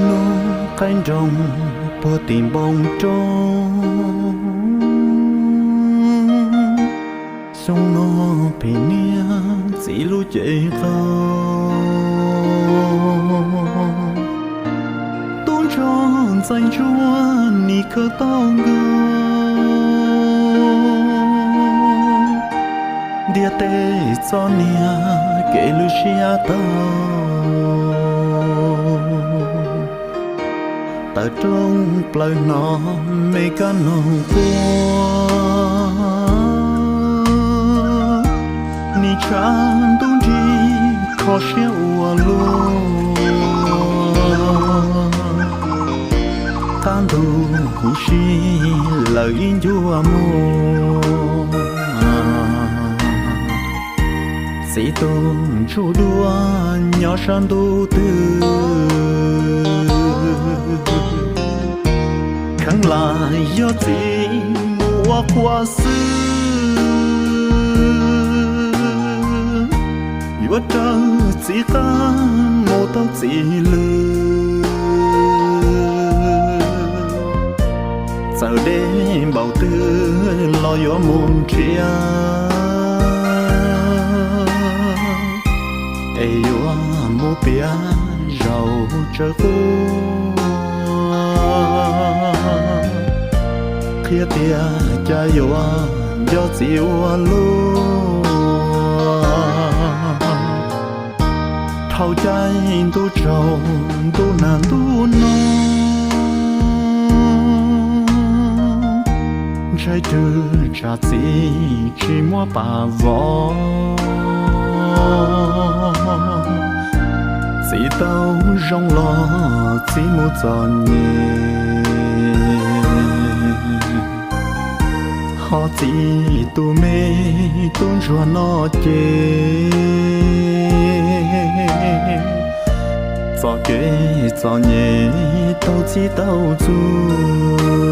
Nub qaib nroog puag tim npoo roob, xyoo no pem niaj txiv lub cev qau. Tub ntsuag ntxais ntsuag nim khawm tau nkawd, ntiaj teb txom nyem kev lwj siab tau. Tawm rooj plaws hnov me kab noog quaj, nim tshav ntuj nrig kho siab ua luaj. Qab ntug huv si lawm ib ncua muag. Txiv tub ntsuj duab nyob sab ntuj twg, kheev lam yog txiv mus ua qua xwb. Yuav raws txiv qab mus tau txiv lw, txawm deb npaum twg los yuav mus nrhiav, es yuav mus piav zaum tsawv quaj, qhia tias cas yuav nco txiv ua luaj. Dhau caij ntuj tsaus ntuj nag ntuj no, ntshai twb tsam txiv tsis muab pam vov. Txiv tau zoo los txiv mus txom nyem, ho txiv tus me tub ntsuag no ces txom kev txom nyem tau txij tau txuas.